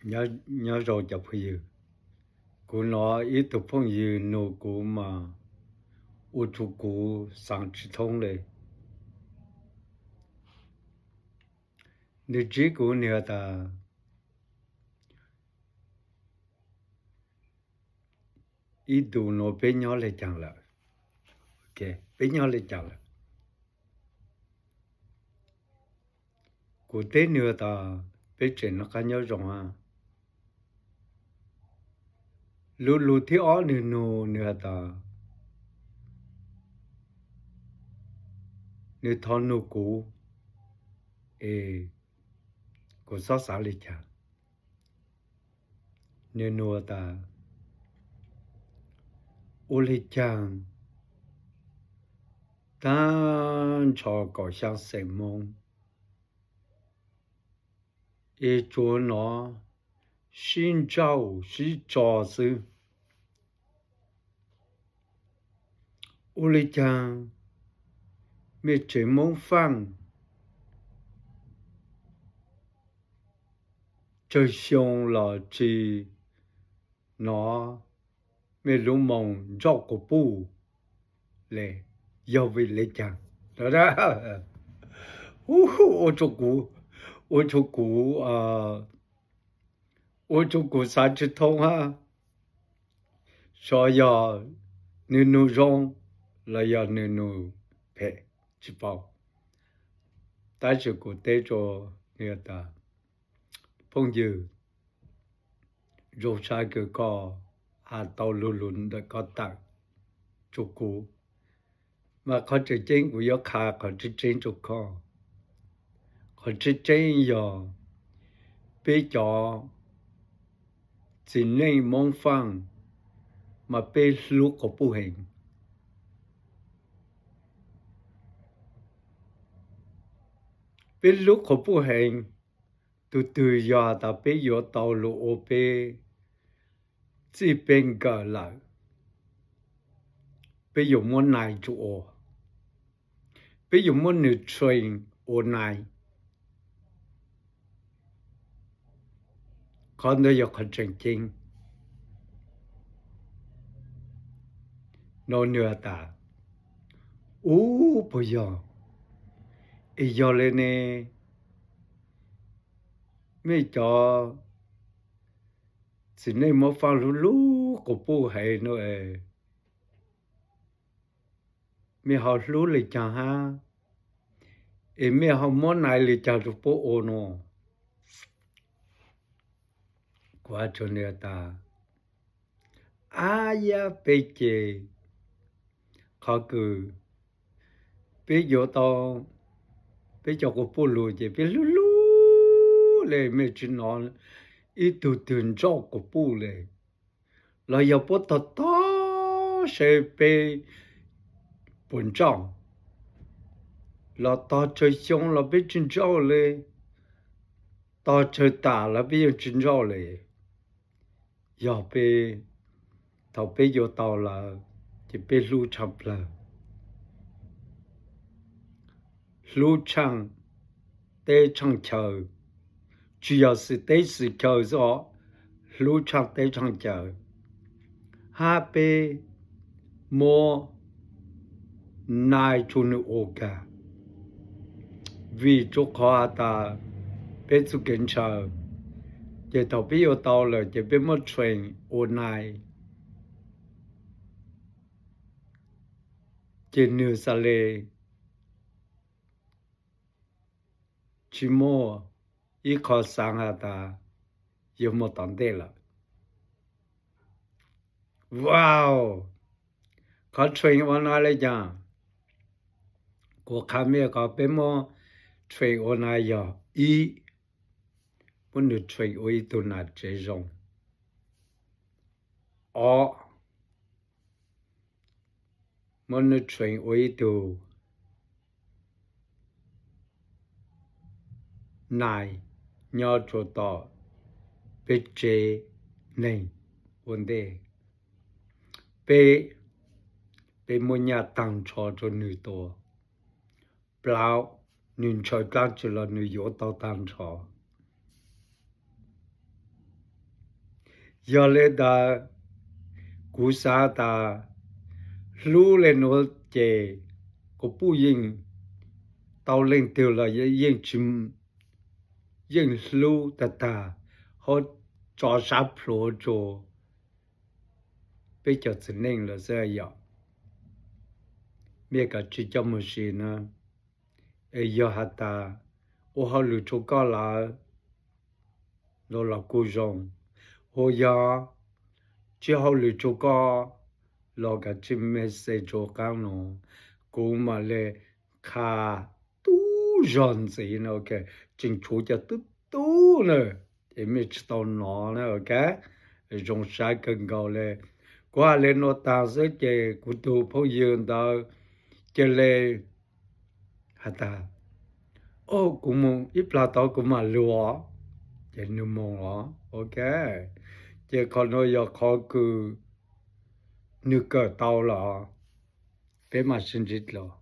Nyob zoo cov phooj ywg, kuv hnov ib tug phooj ywg nug kuv mas ua rau kuv xav tsis thoob li. Nws ntsib kuv nws has tas, ib ntus nuav peb nyob le caag lawm? Peb nyob le caag lawm? Kuv teb nws tas, peb tseem noj qab nyob zoo a. Lub lug thib ob nws nug nws has tas, nws thov nug kuv es kuv xob xav li cas. Nws nug tas, ua li caag taag nrho kaum xyaa xeem Moob es tsuas hnov sib ntsauj sib tso xwb. Ua li caag mej tsev Moob Faaj tsawg xyoo los tsis hnov mej lub moo ntsauj quas puj le, yog vim le caag? Ua rau kuv, ua rau kuv, ua rau kuv xav tsis thoob hab. Xyov yog nws nug zoo los yog nws nug phem tsis paub, tab sis kuv teb rau nws tas, phooj ywg, zoo sab kws koj has tau lug lug ntawm koj tawm rau kuv, mas qhov tseem ceeb kuv yuav qha qhov tseeb tseeb rau koj. Qhov tseeb tseeb yog peb cov txiv neej Moob Faaj mas peb hlub quas puj heev. Peb hlub quas puj heev, tug twg yog tas peb yuav tau lug ua peb txij peb nkawm lawm, peb yuav muab nais rua ua, peb yuav muab nws train ua nais. Qhov ntawd yog qhov tseem ceeb. No nws has tas, ub, puas yog? Es yog le ne, mej cov txiv neej Moob Faaj hlub hlub quas puj heev no es mej ho hlub le caag hab, es mej ho muab nais le caag rua puab ua no? Kuv has rua nws tas, ab yab, peb ces qhov kws peb yuav tau peb cov quas puj lug ces peb hlub hlub le, mej tsi hnov ib tug twg ntsauj quas puj le. Los yog puab tog tog seb peb puas ntsauj, los tog tsawg xyoo los peb tsi ntsauj le, tog tsawg tam los peb yeej tsi ntsauj le. Yog peb, thaum peb yuav tau lawm ces peb hlub tshaj plawg, hlub tshaaj teb tshaaj chaw, tsi yog xwm teb xwm chaw xwb os, hlub tshaaj teb tshaaj chaw, hab peb muab nais rua nws ua kag. Vim rua qhov has tas peb txuj kev ntshaw, ces thaum peb yuav tau lawm ces peb muab train ua nais, ces nwg xaav le tsi muaj ib qho xaav has tas yuav muaj tom ntej lawm. Wow, qhov train ua nais le caag? Kuv qha mej qhov peb muab train ua nais yog ib, muab nwg train ua ib tug nam tsev zoo. Ob, muab nwg train ua ib tug nais nyob rua tom peb tsev neeg ua ntej. Peb, peb muab nyaj taag nrho rua nwg tua. Plaub, nwg ntshaw dlaab tsi los nwg yuav tau taag nrho. Yog le ntawd, kuv xav tas hlub le nuav ces kuv puj yeej tau leej twg los yeej tsi, yeej hlub tag tag, hab tso sab plhuav rua peb cov txiv neej lawm xwb yom. Mej kav tsij coj moog si na, es yog has tas ua hauj lwm rua koj lawm los kuj zoo, hu yog tsi hauj lwm rua koj los kav tsij message rua qaab nuav, kuv mam le qha tub zog ntxiv na, ok. Tseem tshuav cov tub tub na, es mej tsi tau nov na, ok. Zoo sab kawg nkaus le. Kuv has le nuav taag xwb ces kuv tug phooj ywg ntawd cia le has tas, o, kuv moog ib plag tau kuv mam lug os. Ces nwg moog os, ok. Ces qhov nuav yog qhov kws nwg kawm tau lawm, peb mam sib ntsib dlua.